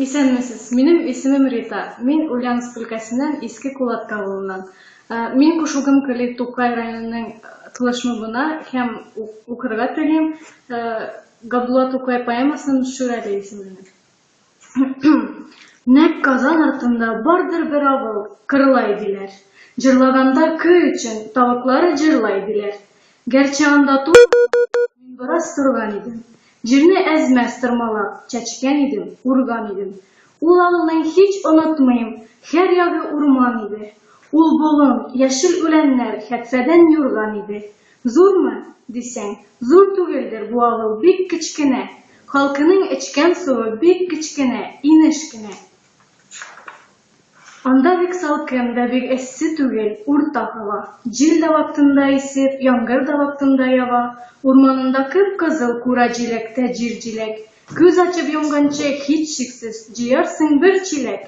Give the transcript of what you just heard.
Исәнмесез, минем исемем Рита. Мин Ульяновск өлкәсеннән, Иске Кулатка авылыннан. Мин кушылгым кили Тукай районының флешмобына һәм укырга телим Габдулла Тукай поэмасын Шүрәле исемлене. Нәкъ Казан артында бардыр бер авыл, Кырлай диләр. Җырлаганда көй өчен тавыклары җырлай диләр. Гәрчә анда тумадым, мин бераз торган идем. Җирне әз-мәз тырмалап, чәчкән идем, урган идем. Ул авылның һич онытмыйм, һәр ягы урман иде. Ул болын, яшел үләннәр, хәтфәдән юрган иде. Зурмы, дисәң, зур түгелдер бу авыл, бик кечкенә. Халкының эчкән суы бик кечкенә, инеш кенә. Анда бик салкын да, бик эссе түгел, урта һава. Җил дә вактында исеп, яңгыр да вактында ява. Урманында кып-кызыл кура җиләк тә җир җиләк. Күз ачып йомганчы, һичшиксез, җыярсың бер чиләк.